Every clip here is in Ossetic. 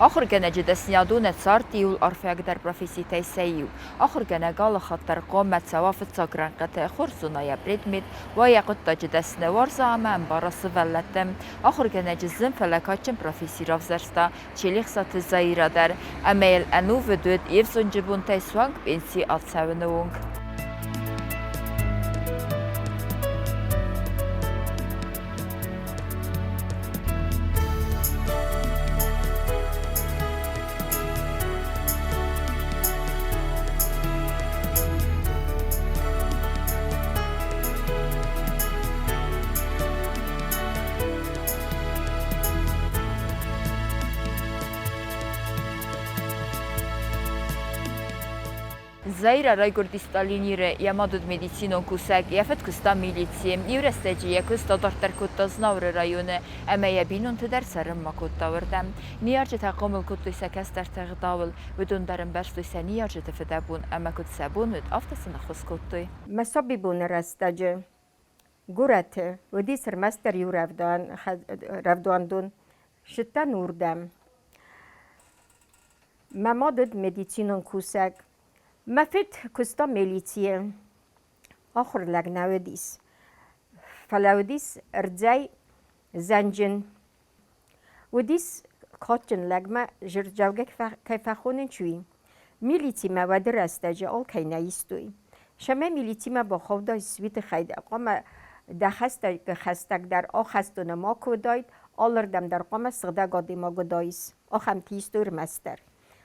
Ахуыргӕнӕджы дӕсныйад у нӕ царды иууыл арфиагдӕр професситӕй сӕ иу. Ахуыргӕнӕг алы хатт дӕр хъуамӕ цӕуа фыццаг рӕнхъыты, хорз зона йӕ предмет, уа йӕ хъуыддаджы дӕсны, уарза ӕмӕ ӕмбара сывӕллӕтты. Ахуыргӕнӕджы зын, фӕлӕ кадджын професси равзӕрста Челехсаты Заирӕ дӕр ӕмӕ йыл ӕнувыд уыд йе взонджы бонтӕй суанг пенси ацӕуыны онг. Заирӕ райгуырди Сталиниры, йӕ мад уыд медицинон кусӕг, йӕ фыд куыста милицийы. Иу рӕстӕджы йӕ куыст адарддӕр кодта Знауыры районы ӕмӕ йӕ бинонты дӕр цӕрынмӕ кодта уырдӕм. Ныййарджытӕ хъомыл кодтой сӕ кӕстӕрты ӕгъдауыл, уыдон дӕр ӕмбӕрстой сӕ ныййарджыты фыдӕбон ӕмӕ куыд сӕ бон уыд, афтӕ сын ӕххуыс кодтой. Мӕ сабибоны рӕстӕджы горӕты уыдис ӕрмӕстдӕр иу рӕвдауӕндон. Ссыдтӕн уырдӕм. Мӕ мад уыд медицинон кусӕг. Мӕ фыд куыста милицийы. Ахуыр лӕг нӕ уыдис. Фӕлӕ уыдис ӕрдзӕй зӕнджын. Уыдис кадджын лӕгмӕ зырджаугӕ кӕй фӕхонынц, уый. Милицимӕ уӕды рӕстӕджы алкӕй нӕ истой. Сӕмӕ милицимӕ бахаудтай свиты хайд, хъуамӕ дӕ хӕстӕгдӕр ахӕстоны ма куы уыдаид, алырдӕм дӕр хъуамӕ сыгъдӕг адӕймаг уыдаис, ахӕмты истой ӕрмӕстдӕр.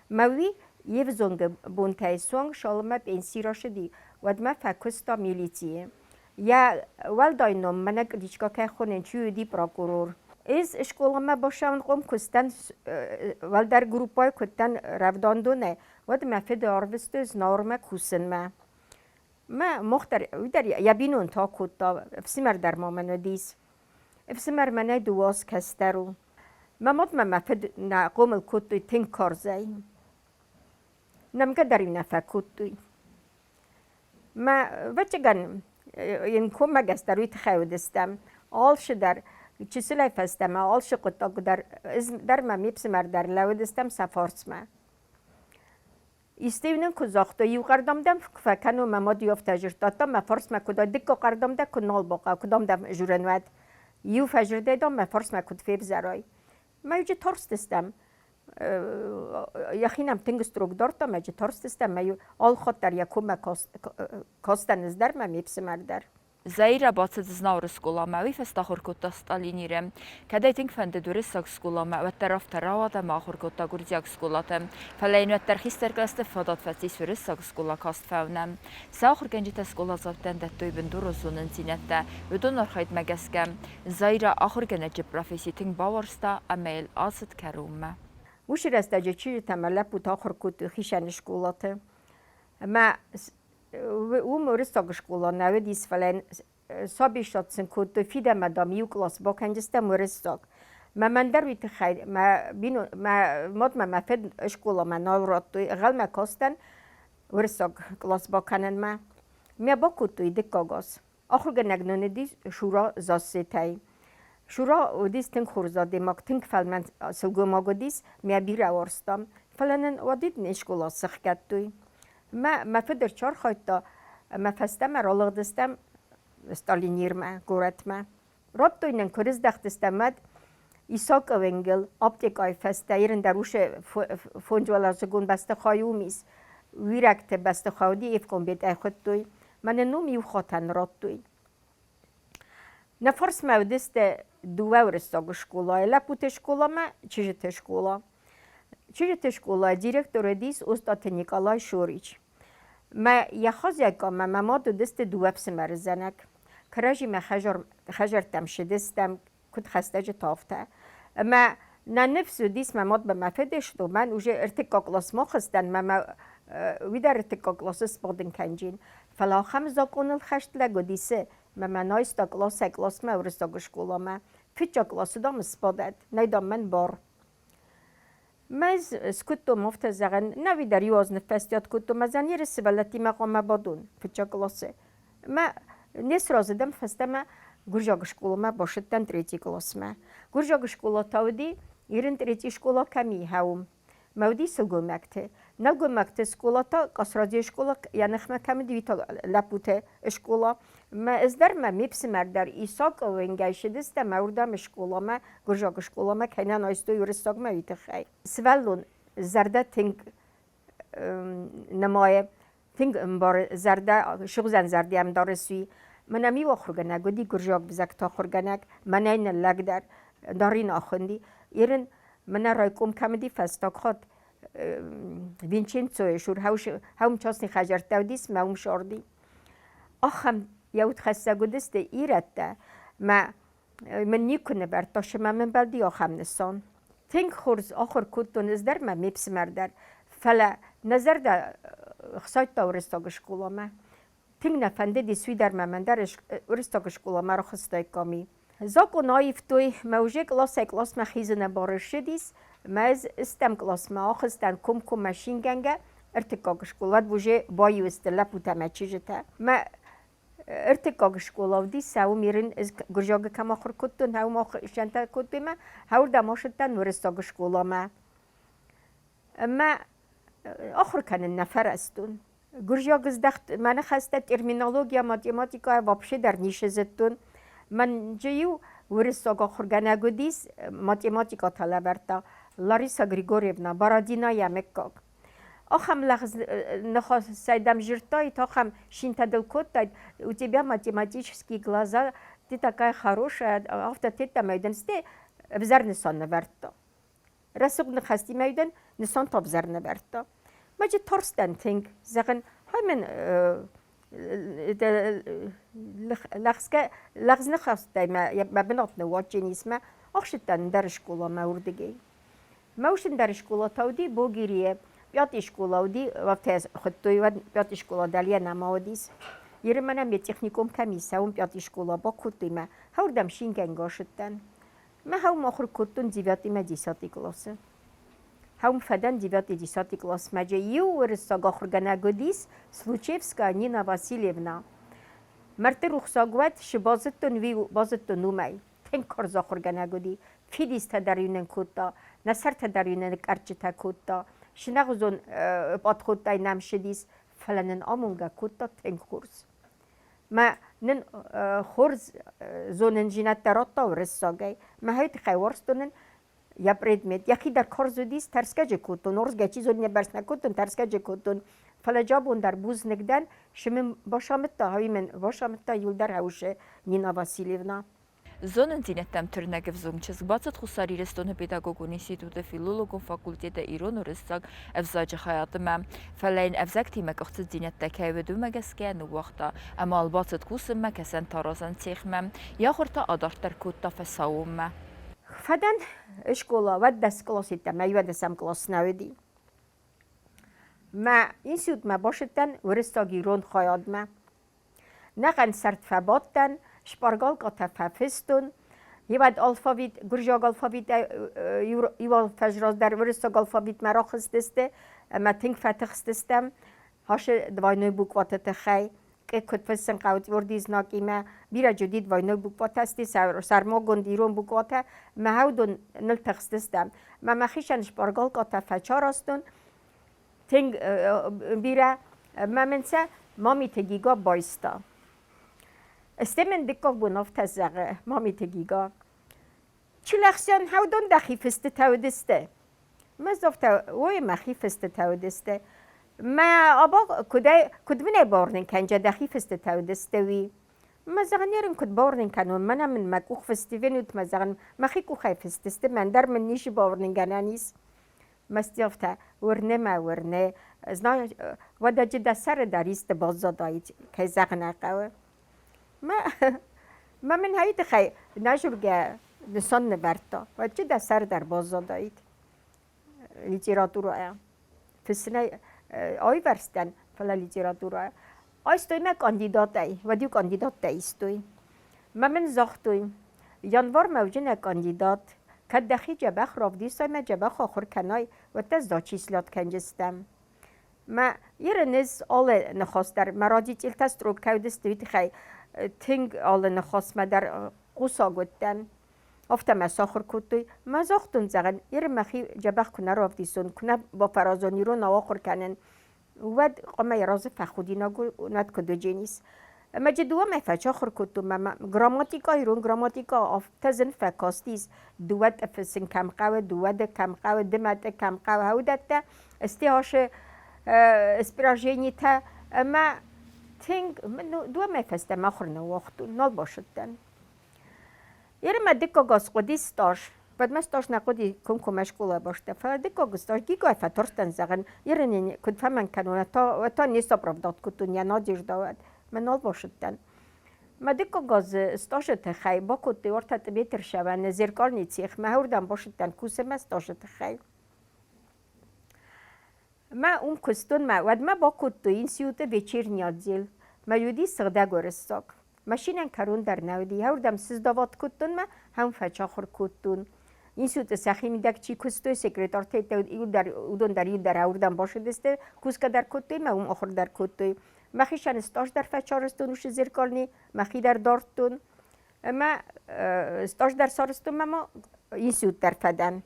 Мӕ уый йе взонгы бонтӕй суанг цалынмӕ пенси рацыди, уӕдмӕ фӕкуыста милицийы. Йӕ уӕлдай ном мӕнӕ Кличка кӕй хонын, чи уыди прокурор. Ӕз скъоламӕ бацӕуынхъом куыстӕн уӕлдӕр группӕйы куыдтӕн рӕвдауӕндонӕй, уӕд мӕ фыды арвыстой Знауырмӕ кусынмӕ. Мӕ мох дӕр, уый дӕр йӕ бинонтӕ акодта, ӕфсымӕр дӕр ма мын уыдис. Ӕфсымӕр мӕнӕй дыууӕ аз кӕстӕр у. Мӕ мад мӕ мӕ фыд нӕ хъомыл кодтой тынг карзӕй. Нӕмгӕ дӕр-иу нӕ фӕкодтой. Мӕ ӕвӕццӕгӕн йын коммӕгӕс дӕр уый тыххӕй уыдыстӕм. Алцы дӕр, чысылӕй фӕстӕмӕ алцы хъуыддаг дӕр, ӕз дӕр мӕ ме фсымӕр дӕр лӕууыдыстӕм сӕ фарсмӕ. Исты-иу нын куы загътой, иу къӕрдӕм дӕм куы фӕкӕнон, мӕ мад-иу афтӕ дзырдта, мӕ фарсмӕ куыд дыккаг къӕрдӕм дӕ куы нал бахъӕуа, куыд ам дӕм журӕн уӕд. Иу фӕзырдӕй дам мӕ фарсмӕ куыд февзӕрай. Мӕ тарстыстӕм. Йӕхи нӕм тынг строг дардта, мӕ тарстыстӕм, мӕ алхатт дӕр йӕ коммӕ кастӕн ӕз дӕр, мӕ ме фсымӕр дӕр. Заирӕ бацыд Знауыры скъоламӕ, уый фӕстӕ ахуыр кодта Сталиниры. Кӕд ӕй тынг фӕндыд уырыссаг скъоламӕ, уӕддӕр афтӕ рауад ӕмӕ ахуыр кодта гуырдзиаг скъолаты. Фӕлӕ йын уӕддӕр хистӕр кълӕсты фадат фӕцис уырыссаг скъола каст фӕуынӕн. Сӕ ахуыргӕнджытӕ скъоладзаутӕн дӕттой бындурон зонындзинӕдтӕ, уыдон архайдмӕ гӕсгӕ Заирӕ ахуыргӕнӕджы професси тынг бауарзта ӕмӕ йыл ацыд кӕронмӕ. Уыцы рӕстӕджы чызджытӕ ӕмӕ лӕппутӕ ахуыр кодтой хицӕн скъолаты. Ӕмӕ уым уырыссаг скъола нӕ уыдис, фӕлӕ сабисад сын кодтой фидӕнмӕ, дам, иу кълас бакӕндзыстӕм уырыссаг. Мӕ мӕн дӕр уый тыххӕй мӕ, мӕ мадмӕ мӕ фыд скъоламӕ нал радтой, ӕнхъӕлмӕ кастӕн уырыссаг кълас бакӕнынмӕ. Мӕ бакодтой дыккаг аз. Ахуыргӕнӕг нын уыдис Шура Зассетӕй. Шура уыдис тынг хорз адӕймаг, тынг фӕлмӕн сылгоймаг уыдис, мӕ бирӕ уарзта. Фӕлӕ нын уӕдид не скъола сӕхгӕдтой. Мӕ, мӕ фыд ӕрцархайдта ӕмӕ фӕстӕмӕ ралыгъдыстӕм Сталинирмӕ, горӕтмӕ. Радтой нын, куы рыздӕхтыстӕм, уӕд Исаковы уынгыл аптекӕйы фӕстӕ ирын дӕр уыцы фондзуӕладзыгон бӕстыхай уым ис. Уирӕгты бӕстыхай уыди, Евкомбет ӕй хуыдтой. Мӕнӕ ном иу хатӕн радтой. Нӕ фарсмӕ уыдысты дыууӕ уырыссаг скъолайы, лӕппуты скъоламӕ, чызджыты скъола. Чызджыты скъолайы директор уыдис Остъаты Николай Шорич. Мӕ йӕ хозяйкамӕ мӕ мад уыдысты дыууӕ ӕфсымӕры зӕнӕг. Кӕрӕдзимӕ хӕдзӕрттӕм ссыдыстӕм, куыд хӕстӕджытӕ, афтӕ. Ӕмӕ нӕ ныфс уыдис, мӕ мад мӕ фыдысты, мӕн уже ӕртыккаг къласмӕ хызтӕн, мӕ мӕ уый дӕр ӕртыккаг къласы сбадын кӕнджын. Фӕлӕ ахӕм закъоныл хӕст лӕг уыдис, мӕ мӕ айста къласӕй къласмӕ уырыссаг скъоламӕ. Фыццаг къласы, дам, сбадӕд, нӕй, дам, мӕн бар. Мӕз скуыдтон афтӕ зӕгъӕн, нӕуи дӕр иу аз ныффӕстиат кодтон, мӕ зӕниры сывӕллӕттимӕ хъуамӕ бадон фыццаг къласы. Мӕ не сразы дӕн фӕстӕмӕ гуырдзиаг скъоламӕ бацыдтӕн третий къласмӕ. Гуырдзиаг скъола та уыди Ирын третий скъола кӕм и, хӕуым. Мӕ уыди сылгоймӕгты. Нӕлгоймӕгты скъола та Къасрадзейы скъола йӕ ныхмӕ кӕм уыди, уый та лӕппуты скъола. Мӕ ӕз дӕр мӕ ме фсымӕр дӕр Исакъы уынгӕй ссыдыстӕм ӕмӕ уырдӕм скъоламӕ, гуырдзиаг скъоламӕ кӕй нӕ айстой уырыссагмӕ, уый тыххӕй. Сывӕллон зӕрдӕ тынг нымайы, тынг ӕмбары зӕрдӕ, сыгъзӕн зӕрдӕ ӕмдарыс уый. Мӕнӕ ми ахуыргӕнӕг уыди, гуырдзиаг взӕгты ахуыргӕнӕг, мӕнӕй ныллӕгдӕр, Дарина хуынди. Ирын мӕнӕ райком кӕм уыди фӕстаг хатт, Винченцойы сур хӕум частный хӕдзӕрттӕ уыдис мӕ уым сарди. Ахӕм йӕ удхӕссӕг уыдысты ирӕттӕ, мӕ мын никуы нывӕрдта, сымӕ мын бӕлди ахӕм нысан. Тынг хорз ахуыр кодтон ӕз дӕр мӕ ме фсымӕр дӕр, фӕлӕ нӕ зӕрдӕ хсайдта уырыссаг скъоламӕ. Тынг нӕ фӕндыдис уый дӕр мӕ мӕн дӕр уырыссаг скъоламӕ рахызтаиккам. Закъон аивтой, мӕ уже къласӕй къласмӕ хизыны бар ссыдис, мӕ ӕз стӕм къласмӕ ахызтӕн комкоммӕ шингӕнгӕ ӕртыккаг скъола, уӕд уже баиу сты лӕппутӕ мӕ чызджытӕ. Мӕ ӕртыккаг скъола уыдис, уым ирын ӕз гуырдзиаг кӕм ахуыр кодтон, уым ахуырсӕнтӕ кодтой мӕ, уырдӕм ацыдтӕн уырыссаг скъоламӕ. Ӕмӕ ахуыр кӕнын нӕ фӕрӕзтон. Гуырдзиаг здӕхт мӕ ныхӕстӕ терминология, математикӕйӕ вообще дӕр ницы зыдтон. Мӕнджы-иу уырыссаг ахуыргӕнӕг уыдис, математикӕ та лӕвӕрдта Лариса Григорьевна Бородина йӕ мыггаг. Ахӕм лӕгъз ныхасӕй дӕм дзырдтаид, ахӕм шинтӕ дыл кодтаид, у тебя математические глаза, ты такая хорошая, афтӕ тедтӕмӕ дын сте ӕвзӕр нысан нывӕрдта. Рӕсугъд ныхӕстимӕ дын нысан та ӕвзӕр нывӕрдта. Мӕджы тарстӕн тынг, зӕгъын, хай мын лӕгъзгӕ лӕгъз ныхӕстӕй мӕ бынат ныууадздженис мӕ ӕхсыдтӕн ӕндӕр скъоламӕ уырдыгӕй. Мӕ ус ӕндӕр скъола та уыди Богирийы. Пятый скъола уыди, афтӕ хуыдтой, уӕд пятый скъола дӕлийӕ нӕма уыдис. Иры мӕнӕ медтехникум кӕм ис, уым пятый скъола бакодтой мӕ хӕуырдӕм шингӕнгӕ ацыдтӕн. Мӕ хӕум ахуыр кодтон девятый мӕ десятый къласы. Хӕум фӕдӕн девятый десятый къласмӕ же иу уырыссаг ахуыргӕнӕг уыдис Случевская Нина Васильевна. Мӕрдты рухсаг уӕд, шы базыдтон, уый базыдтон уымӕй. Тынг хорз ахуыргӕнӕг уыди. Фидистӕ дӕр-иу нын кодта, нӕ сӕртӕ дӕр-иу нын кӕрчытӕ кодта. Сынӕгъуызон подходтӕй нӕм ссыдис, фӕлӕ нын амонгӕ кодта тынг хорз. Мӕ нын хорз зонындзинӕдтӕ радта уырыссагӕй. Мӕ тыххӕй уарзтон ын йӕ предмет. Йӕхи дӕр хорз уыдис, тӕрсгӕ джы кодтон, уырзгӕ чи зоны, бӕрц нӕ кодтон, тӕрсгӕ джы кодтон. Фӕлӕ джабон дӕр бузныг дӕн, шы мын басамыдта, уый мын басамыдта иуылдӕр хӕусы Нина Васильевна. Зонындзинӕдтӕм тырнӕг ӕвзонг чызг бацыд Хуссар Ирыстоны педагогон институты филологон факультеты ирон-уырыссаг ӕвзаджы хайадмӕ, фӕлӕ йын ӕвзӕгтимӕ къуыхцыдзинӕдтӕ кӕй уыд, уымӕ гӕсгӕ ныууагъта ӕмӕ бацыд кусынмӕ кӕсӕнтаразӕн цехмӕ. Йӕ ахуыр та адарддӕр кодта фӕсаууонмӕ. Фӕдӕн скъола, уӕд дӕс къласитӕ мӕ иуӕндӕсӕм кълас нӕ уыди. Мӕ институтмӕ бацыдтӕн уырыссаг-ирон хайадмӕ. Нӕ концерт фӕбадтӕн, шпаргалкӕтӕ фӕфыстон. Ивад алфавит, гуырдзиаг алфавитӕй иу фӕзраздӕр уырыссаг алфавитмӕ рахызтысты ӕмӕ тынг фӕтыхстыстӕм. Хасы двойной букваты тыххӕй куыд фыссын хъӕуы твердый знакимӕ. Бирӕ джуди двойной букватӕ сты, сӕрмагонд ирон букватӕ. Мӕ уыдон ныл тыхстыстӕм. Мӕ мӕхицӕн шпаргалкӕтӕ фӕчарӕзтон. Тынг бирӕ мӕ мын сӕ Мамиты Гига байста. Стӕй мын дыккаг бон афтӕ зӕгъы Мамиты Гига: Чилӕхсӕн хӕудон дӕхи фыстытӕ уыдысты? Мӕ афтӕ, ой, мӕхи фыстытӕ уыдысты. Мӕ аба куыдӕй, куыд мын ӕй бауырнын кӕнджа дӕхи фыстытӕ уыдысты, уый? Мӕ зӕгъын, ерын куыд бауырнын кӕнон, мӕнӕ мын мӕ къух фысты, венут мӕ зӕгъын, мӕхи къухӕй фыстысты, мӕн дӕр мын ницы бауырнынгӕнӕн ис. Мастертӕ, уырны мӕ, уырны. Знай, уӕдӕ дӕ сӕры дӕр исты баззадаид, кӕй зӕгъын ӕй хъӕуы. Мӕ, мӕ мын хӕй тыххӕй нӕзургӕ нысан нывӕрдта. Уӕд дӕ сӕры дӕр баззадаид литературӕйӕ. Фыссынӕй айвӕрстӕн, фӕлӕ литературӕйӕ. Айстой мӕ кандидатӕй, уӕд-иу кандидаттӕ истой. Мӕ мын загътой, январмӕ уыдзынӕ кандидат, кӕд дӕхи дзӕбӕх равдисай мӕ дзӕбӕх ахуыр кӕнай, уӕд дӕ зачислят кӕндзыстӕм. Мӕ Ирын ӕз алы ныхас дӕр, мӕ родительтӕ строг кӕй уыдысты, уый тыххӕй тынг алы ныхасмӕ дӕр хъусаг уыдтӕн. Афтӕ мӕ сахуыр кодтой. Мӕ загътон, зӕгъын, Иры мӕхи дзӕбӕх куы нӕ равдисон, куы нӕ бафӕразон иронау ахуыр кӕнын, уӕд хъуамӕ йӕ разы фӕхудинаг уынӕт куыд уыдженис. Ӕмӕ джы дыууӕмӕ фӕчахуыр кодтон, мӕ грамматикӕ, ирон грамматикӕ афтӕ зын фӕкастис, дыууӕ тъыфы сын кӕм хъӕуы, дыууӕ ды кӕм хъӕуы, дымӕтъы кӕм хъӕуы, уыдӕттӕ, стӕй ашы спряженитӕ ӕмӕ тынг дыууӕмӕ фӕстӕмӕ ахуыр ныууагътон, нал басыдтӕн. Ермӕ дыккаг аз хъуыди стаж. Уӕдмӕ стаж нӕ хъуыди комкоммӕ скъолайы бӕстӕ, фӕлӕ дыккаг стаж Гигай фӕтарстӕн, зӕгъын, Ирыне куыд фӕмӕнг кӕнон, та не соправдат кодтон, йӕ надежда уӕд. Мӕ нал басыдтӕн. Мӕ дыккаг аз стажы тыххӕй бакодтой уартӕ Тъбеты рсӕвӕны зеркальный цехмӕ, уырдӕм басыдтӕн кусынмӕ стажы тыххӕй. Мӕ уым куыстон, мӕ уӕдмӕ бакодтой институты вечерний отдел. Мӕ уыди сыгъдӕг уырыссаг. Машинӕн кӕрон дӕр нӕ уыди. Уырдӕм сыздават кодтон мӕ хӕм фӕчахуыр кодтон. Институты сӕхи мидӕг чи куыстой, секретартӕ уыдон дӕр иу дӕр уырдӕм бацыдысты, кусгӕ дӕр кодтой мӕ уым ахуыр дӕр кодтой. Мӕхицӕн стаж дӕр фӕчарӕзтон уыцы зеркальный, мӕхи дӕр дардтон. Ӕмӕ стаж дӕр сарӕзтон ӕмӕ ма институт дӕр фӕдӕн.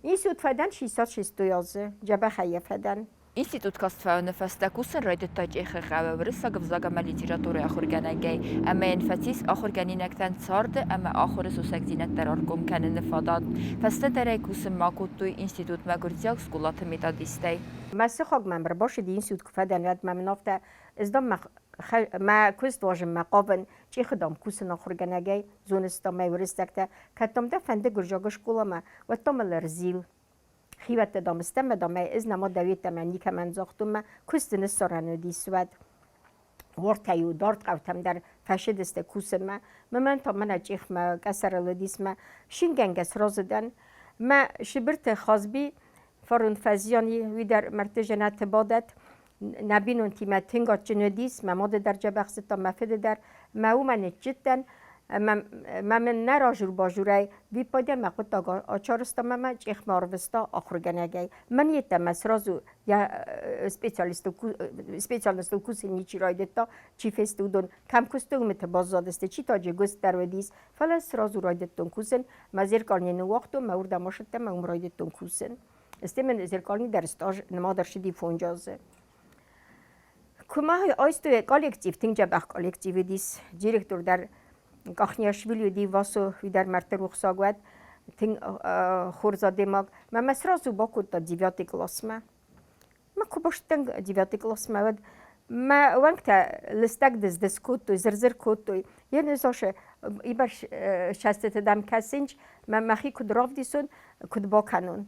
Институт фӕдӕн 66 азы, дзӕбӕхӕй фӕдӕн. Институт каст фӕуыны фӕстӕ кусын райдыдта Чъехы хъӕуы уырыссаг ӕвзаг ӕмӕ литературӕйы ахуыргӕнӕгӕй ӕмӕ йын фӕцис ахуыргӕнинӕгтӕн царды ӕмӕ ахуыры сусӕгдзинӕдтӕ раргом кӕныны фадат. Фӕстӕдӕр ӕй кусынмӕ акодтой институтмӕ гуырдзиаг скъолаты методистӕй. Мӕ сыхаг мӕм ӕрбацыди институт куы фӕдӕн, уӕд мӕм ын афтӕ, ӕз дам мӕ куыст уарзынмӕ хъавын, Чъехы дам кусын ахуыргӕнӕгӕй, зоныс дам ӕй уырыссӕгтӕ, кӕд дам дӕ фӕнды гуырдзиаг скъоламӕ, уӕд дам ыл ӕрзил. Хиуӕттӕ дам стӕм ӕмӕ дам ӕй ӕз нӕма дӕуеттӕмӕ никӕмӕн загътон мӕ куыст ын ссарӕн уыдис уӕд. Уартӕ-иу дард хъӕутӕм дӕр фӕсыдысты кусынмӕ. Мӕнӕн та мӕнӕ Чъехмӕ къӕсӕрыл уыдис мӕ шингӕнгӕ сразы дӕн. Мӕ Сыбырты Хазби фарон фӕзиан и, уый дӕр мӕрдты дзӕнӕты бадӕт. Нӕ бинонтимӕ тынг адджын уыдис, мӕ мады дӕр дзӕбӕх зыдта, мӕ фыды дӕр. Мӕ уымӕ ныццыдтӕн, ӕмӕ мын нӕ ражур-бажурӕй виппайдӕ мӕ хъуыддаг ачарызта ӕмӕ мӕ Чъехмӕ арвыста ахуыргӕнӕгӕй. Мӕн йеддӕмӕ сразу йӕ специалистыл кусын ничи райдыдта, чи фесты, уыдон кӕм куыстой, уымыты баззадысты, чи та джигуыст дӕр уыдис, фӕлӕ сразу райдыдтон кусын, мӕ зеркал не ныууагътон, мӕ уырдӕм ацыдтӕн ӕмӕ уым райдыдтон кусын. Стӕй мын зеркальный дӕр стаж нымад ӕрцыди фондз азы. Куы ма айстой коллектив, тынг дзӕбӕх коллектив уыдис, директор дӕр Къахниашвили уыди, Васо уый дӕр мӕрдты рухсаг уӕд, тынг хорз адӕймаг. Мӕ мӕ сразу бакодта девятый классмӕ. Мӕ куы бацыдтӕн девятый классмӕ, уӕд мӕ уӕнгтӕ лыстӕг дыз-дыз кодтой, зыр-зыр кодтой. Йе нызошы ибӕр сӕстыты дӕм кӕсынч, мӕ мӕхи куыд равдисон, куыд бакӕнон.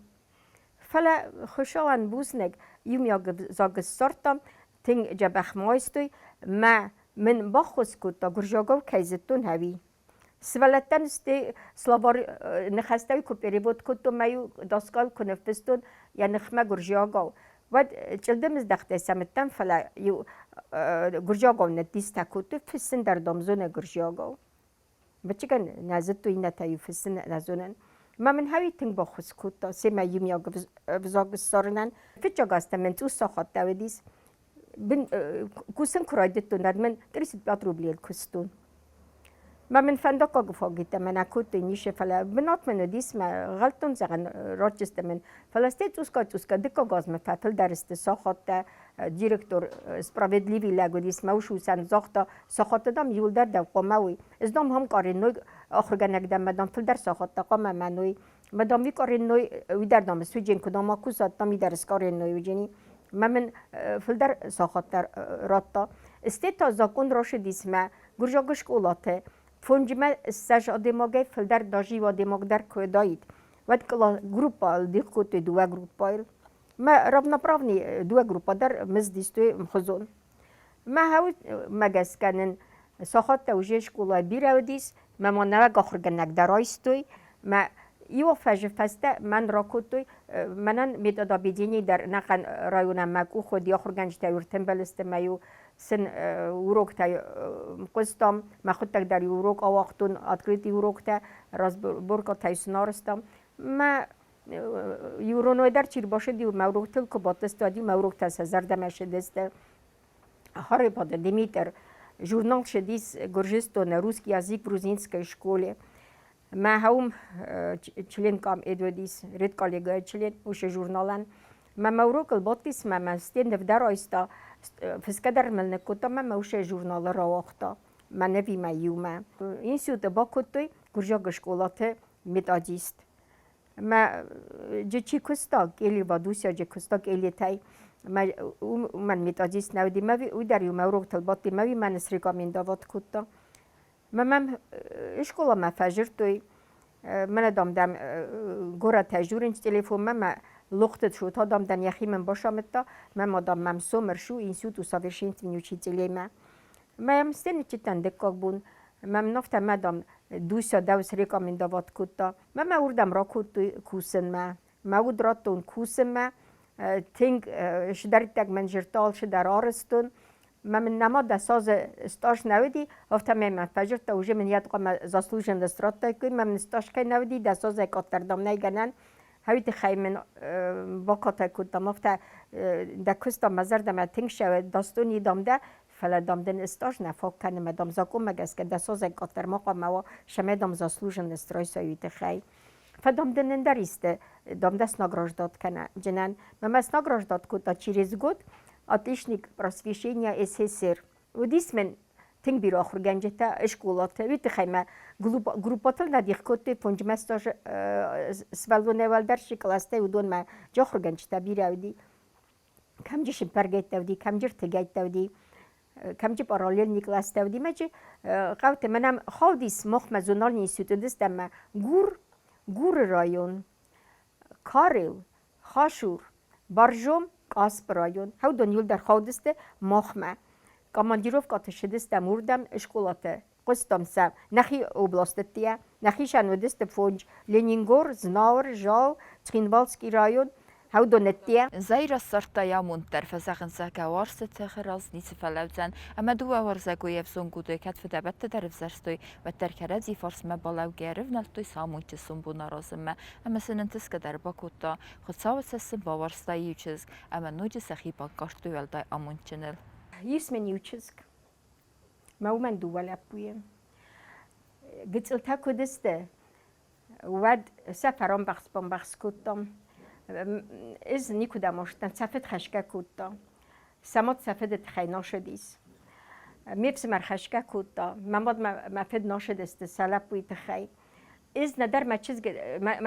Фӕлӕ Хуыцауӕн бузныг, иумиаг ӕвзаг ссардтам, тынг дзӕбӕх ма айстой, мӕ мын баххуыс кодта, гуырдзиагау кӕй зыдтон, ӕви. Сывӕллӕттӕн сте словарь ныхӕстӕй куы перевод кодтон мӕ-иу доскал куы ныффыстон йӕ ныхмӕ гуырдзиагау, уӕд чъылдымыздӕхтӕй сӕмыдтӕн, фӕлӕ иу гуырдзиагау ныддистӕ кодтой, фыссын дӕр дам зоны гуырдзиагау. Мычыгӕн нӕ зыдтой иннӕтӕ-иу фыссын нӕ зонын. Мӕ мын хауи тынг баххуыс кодта семӕ иумиаг ӕвзаг ссарынӕн. Фыццаг азтӕ мын цъус сахаттӕ уыдис. Бын кусын куы райдыдтон, уӕд мын 35 рублейыл куыстон. Мӕ мын фӕндаггаг фагитӕ мӕнӕ кодтой ницы, фӕлӕ бынат мын уыдис, мӕ гъӕлттон зӕгъын рачысты мын. Фӕлӕ стӕй цъусгай-цъусгай дыккаг аз мӕ фӕфылдӕр сты сахаттӕ, директор справедливый лӕг уыдис, мӕ ус усӕн загъта, сахатты дам иуылдӕр дӕу хъуамӕ уой. Ӕз дам хам коренной ахуыргӕнӕг дӕн, мӕ дам фылдӕр сахаттӕ хъуамӕ мӕн уой. Мӕ дам уый коренной, уый дӕр дам суджен куы дам акусат, дам уый дӕр скоренной уыджени. Мӕ мын фылдӕр сахаттӕ радта. Стӕй та закон рашыдис мӕ гуырзаг скъолаты фонджимӕ ссӕдз адӕймагӕй фылдӕр даже иу адӕймаг дӕр куы уыдаид, уӕд группӕйыл дих кодтой дыууӕ группӕйыл. Мӕ равноправный дыууӕ группӕ дӕр мызд истой ӕмхуызон. Мӕ мӕ гӕсгӕ нын сахаттӕ уже скъолайы бирӕ уыдис, мӕ ма нӕуӕг ахуыргӕнӕг дӕр айстой. Мӕ иу фӕзы фӕстӕ мӕн ракодтой, мӕнӕн методобъединение дӕр ӕнӕхъӕн районӕн мӕ къух уыди, ахуыргӕнджытӕ ӕртымбыл сты, мӕ-иу сын уроктӕ хъуыстам, мӕхуыдтӕг дӕр иу урок ауагътон, открытый уроктӕ, разборкӕтӕ сын арӕзтам. Мӕ иуроной дӕр чи рбацыд, мӕ уроктыл куы бадтысты, уӕд-иу мӕ уроктӕ сӕ зӕрдӕмӕ ссыдысты. Харебаты Димитр журнал ссыдис Гуырдзыстоны русский язык в грузинской школе. Мӕ уым член кӕм уыдис, редколлегӕйы член уыцы журналӕн. Мӕ мӕ урокыл бадтис, мӕ мӕ стендов дӕр айста, фысгӕ дӕр мыл ныккодта, мӕ мӕ уыцы журналы рауагъта мӕ нывимӕ иумӕ. Институты бакодтой гуырдзиаг скъолаты методист. Мӕ чи куыста, Келева Дуся чи куыста Келетӕй, мӕ уымӕн методист нӕ уыди, мӕ уый дӕр-иу мӕ уроктыл бадти, мӕ уый мӕн срекомендовать кодта. Мӕ мӕм скъоламӕ фӕдзырдтой, мӕнӕ, дам, дӕм горӕтӕй дзурынц телефонмӕ, мӕ лохты шота, дам, дӕн йӕхи мын бацамыдта, мӕ ма, дам, мӕм сом ӕрцу институт усовершенствования учителей-мӕ. Мӕ йӕм ныццыдтӕн дыккаг бон, мӕм афтӕ мӕ, дам, Дуся дӕу срекомендовать кодта. Мӕ мӕ уырдӕм ракодтой кусынмӕ. Мӕ уд радтон кусынмӕ, тынг сдӕрдтаг мӕн зырдта, алцыдӕр арӕзтон. Мӕ мын нӕма дӕс азы стаж нӕ уыди, афтӕмӕй мӕ фӕзырдта, уже мын йӕ хъуамӕ заслуженность радтаиккой, мӕ мын стаж кӕй нӕ уыди, дӕс азӕй къаддӕр дам нӕй гӕнӕн. Уый тыххӕй мын бакатай кодтам, афтӕ дӕ куыст дам мӕ зӕрдӕмӕ тынг цӕуы, дастон дам дӕ, фӕлӕ дам дын стаж нӕ фаг кӕны, мӕ дам закъонмӕ гӕсгӕ дӕс азӕй къаддӕр ма хъуамӕ уа, цӕмӕй дам заслуженность райсай уый тыххӕй. Фӕдам дын ӕндӕр исты, дам дӕ снаграждат кӕнӕ джынӕн. Мӕ снаграждат кодта через год отличник просвещения СССР. Уыдис мын тынг бирӕ ахуыргӕнджытӕ скъолаты. Уый тыххӕй мӕ группӕтыл нӕ дих кодтой фонджмӕ стажы сывӕллонӕй уӕлдӕр чи къластӕй, уыдонмӕ ахуыргӕнджытӕ бирӕ уыди. Кӕмджы сыппӕргӕйттӕ уыди, кӕмджы ртыгӕйттӕ уыди, кӕмджы параллельный класстӕ уыди. Мӕ хъӕуты мӕнӕм хаудис махмӕ зональный институт уыдыстӕм мӕ Гур, Гуры район, Карел, Хашур, Боржом, Къаспы район. Уыдон иуылдӕр хаудысты махмӕ. Командировкӕты ссыдыстӕм уырдӕм скъолаты. Хъуыстам сӕ нӕхи областытӕ, нӕхицӕн уыдысты фондз Ленингор, Знауыр, Жау, Цхинвалский район, уыдонӕттӕ. Заира ссардта йӕ амонд дӕр, фӕзӕгъынц, зӕгъгӕ, уарзты тыхы раз ницы фӕлӕудзӕн, ӕмӕ дыууӕ уарзӕгойы ӕвзонг уды кӕд фыдӕбӕттӕ дӕр ӕвзӕрстой, уӕддӕр кӕрӕдзи фарсмӕ балӕугӕ ӕрывнӕлдтой сӕ амондджын сомбон аразынмӕ ӕмӕ сын ӕнтысгӕ дӕр бакодта. Хуыцауы цӕст сын бауарзта иу чызг, ӕмӕ ноджы сӕхи банкъардтой уӕлдай амондджыныл. Ис мын иу чызг. Мӕ уымӕн дыууӕ лӕппуйы. Гыццылтӕ куыд сты, уӕд сӕ фӕрамбӕхс-бамбӕхс кодтам. Ӕз никуыдӕм уастӕн, сӕ фыд хӕсгӕ кодта. Сӕ мад сӕ фыды тыххӕй насыдис. Ме фсымӕр хӕсгӕ кодта, мӕ мад мӕ фыд насыдысты сӕ лӕппуйы тыххӕй. Ӕз нӕдӕр мӕ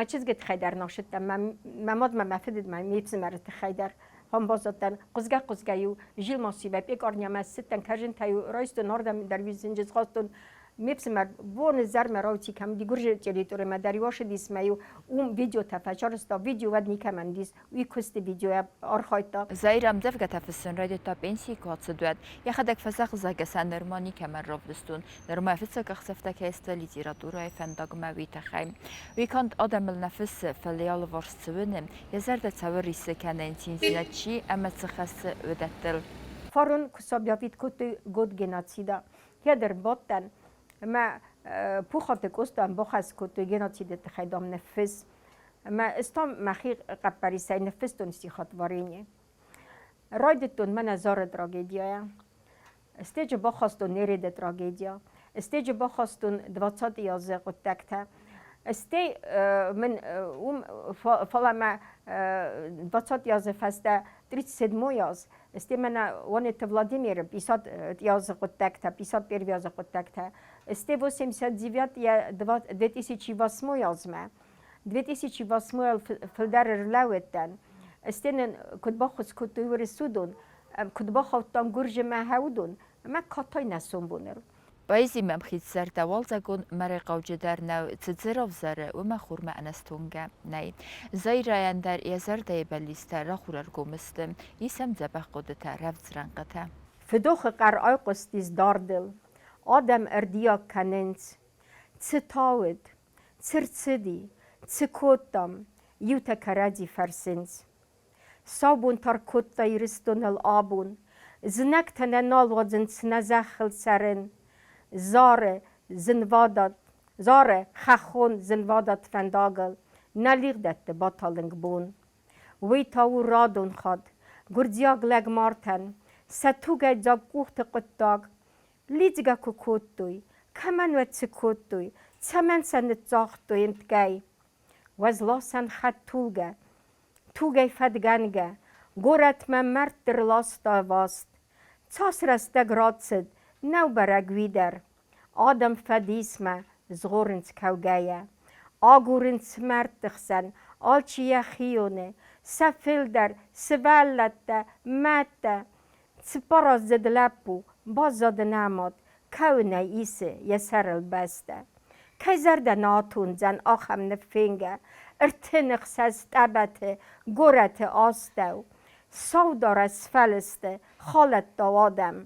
чызгы тыххӕй дӕр насыдтӕн, мӕ мад мӕ фыды ме фсымӕры тыххӕй дӕр. Баззадтӕн, хъуызгӕ-хъуызгӕ-иу Жилмасимӕ пекарнямӕ ссыдтӕн, кӕрзынтӕ-иу райстон, ардӕм дӕр зынджы схастон. Ме фсымӕр боны изӕрмӕ рауди кӕм Гуырдзы территоримӕ дӕр иу ацыдис мӕ-иу уым видеотӕ фӕсарӕзта, видео уӕд никӕмӕн уыдис, уый куысты видеойӕ архайдта. Заир ӕмдзӕвгӕтӕ фыссын райдыдта пенсийы куы ацыд, уӕд. Йӕхӕдӕг фӕзӕгъы, зӕгъгӕ сӕ нырма никӕмӕн равдыстон, нырма фыццаг ӕхсӕвтӕ кӕй сты литературӕйы фӕндагмӕ, уый тыххӕй. Уый канд адӕмыл нӕ фыссы, фӕлӕ йӕ алыварс цы уыны, йӕ зӕрдӕ цӕуы риссы кӕнӕ йын циндзинад чи ӕмӕ цы хӕссы, уыдӕттыл. Фарон куы сабьявить кодтой год геноцида, кӕд ӕрбадтӕн ӕмӕ Пухаты Къостайӕн бахӕс кодтой геноциды тыххӕй, дам, ныффысс. Ӕмӕ ӕз та мӕхи хъӕппӕрисӕй ныффыстон стихотворение. Райдыдтон мӕнӕ Зары трагедияйӕ. Стеджы бахастон Нереды трагедия, стеджы бахастон двадцатый азы хъуыддӕгтӕ. Стӕй мын уым, фӕлӕ мӕ двадцатый азы фӕстӕ 37 аз, стӕй мӕнӕ Уанеты Владимиры 50 азы хъуыддӕгтӕ, 51 азы хъуыддӕгтӕ, стӕй 89 2008 азмӕ. 2008 фылдӕр ӕрлӕууыдтӕн. Стӕй нын куыд баххуыс кодтой Уырысудон, куыд бахаудтам Гуырзымӕ уыдон, ӕмӕ катай нӕ сомбоныл. Поэзимӕ ӕмхицзӕрдӕ уалдзӕгон мӕрӕй хъауджыдӕр нӕу, цы дзы равзӕры, уымӕ хурмӕ ӕнӕстонгӕ нӕй. Заирӕйӕн дӕр йӕ зӕрдӕйы бӕллицтӕ рахурӕргом сты, ис ӕм дзӕбӕх хъуыдытӕ, рӕвдз рӕнхъытӕ. Фыдохы хъӕр айхъуыстис дардыл, адӕм ӕрдиаг кӕнынц. Цы та уыд? Цы рцыди? Цы кодтам? Иутӕ кӕрӕдзи фӕрсынц. Сау бон тар кодта Ирыстоныл абон. Знӕгтӕ нӕ нал уадзынц нӕ зӕххыл цӕрын. Зары зынвадат, зары хӕххон зынвадат фӕндагыл нӕ лигъдӕтты баталынг бон. Уый та у радон хатт гуырдзиаг лӕгмартӕн сӕ тугӕйдзаг къухты хъуыддаг. Лидзгӕ куы кодтой, кӕмӕн уӕд цы кодтой? Цӕмӕн сӕ ныццагътой ӕмткӕй? Уӕзласӕн хӕдтулгӕ, тугӕй фӕдгӕнгӕ, горӕтмӕ мӕрдты рласта ӕваст. Цас рӕстӕг рацыд, нӕу бӕрӕг уый дӕр. Адӕм фӕдисмӕ згъорынц кӕугӕйӕ. Агурынц мӕрдты хсӕн алчи йӕхионы, сӕ фылдӕр, сывӕллӕттӕ, мӕдтӕ. Цыппараздзыд лӕппу баззад ӕнӕмад, кӕуынӕй исы йӕ сӕрыл бӕстӕ. Кӕй зӕрдӕ нӕ атондзӕн ахӕм ныффенгӕ 36 табӕты горӕты астӕу, сау дарӕс фӕлысты халӕттау адӕм.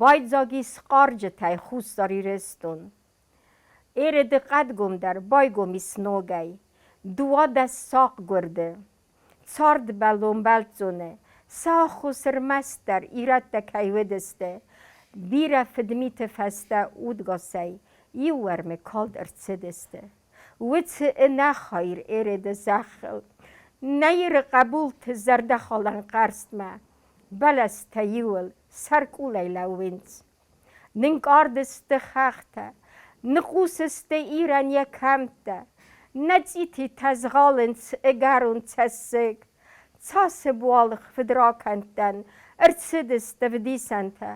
Байдзаг ис хъарджытӕй Хуссар Ирыстон. Ереды хъӕдгом дӕр байгом ис ногӕй. 12 сахъгуырды, цардбӕллон бӕлццоны, сӕ аххос ӕрмӕстдӕр ирӕттӕ кӕй уыдысты, бирӕ фыдмиты фӕстӕ удгасӕй иу уӕрмы калд ӕрцыдысты. Уыцы ӕнӕхайыр Ереды зӕххыл нӕ Иры хъӕбулты зӕрдӕхалӕн хъӕрзтмӕ бӕлӕстӕ иуыл сӕркъулӕй лӕууынц. Нынкъард сты хӕхтӕ, ныхъхъус сты Ирӕн йӕ кӕмттӕ, нӕ цъититӕ згъӕлынц ӕгӕрон цӕссыг. Цас ӕбуалгъ фыдракӕндтӕн ӕрцыдысты ӕвдисӕнтӕ,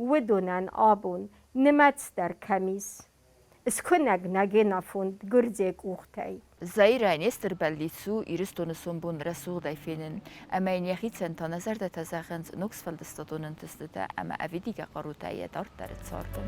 уыдонӕн абон нымӕц дӕр кӕм ис. Скуынӕг нӕ генофонд гуырдзиаг къухтӕй. Заирӕ не стыр бӕллиц у Ирыстоны сомбон рӕсугъдӕй фенын, ӕмӕ йын йӕхицӕн та нӕ зӕрдӕтӕ зӕгъынц ног сфӕлдыстадон ӕнтыстытӕ ӕмӕ ӕвидигӕ хъарутӕ йӕ дарддӕры царды.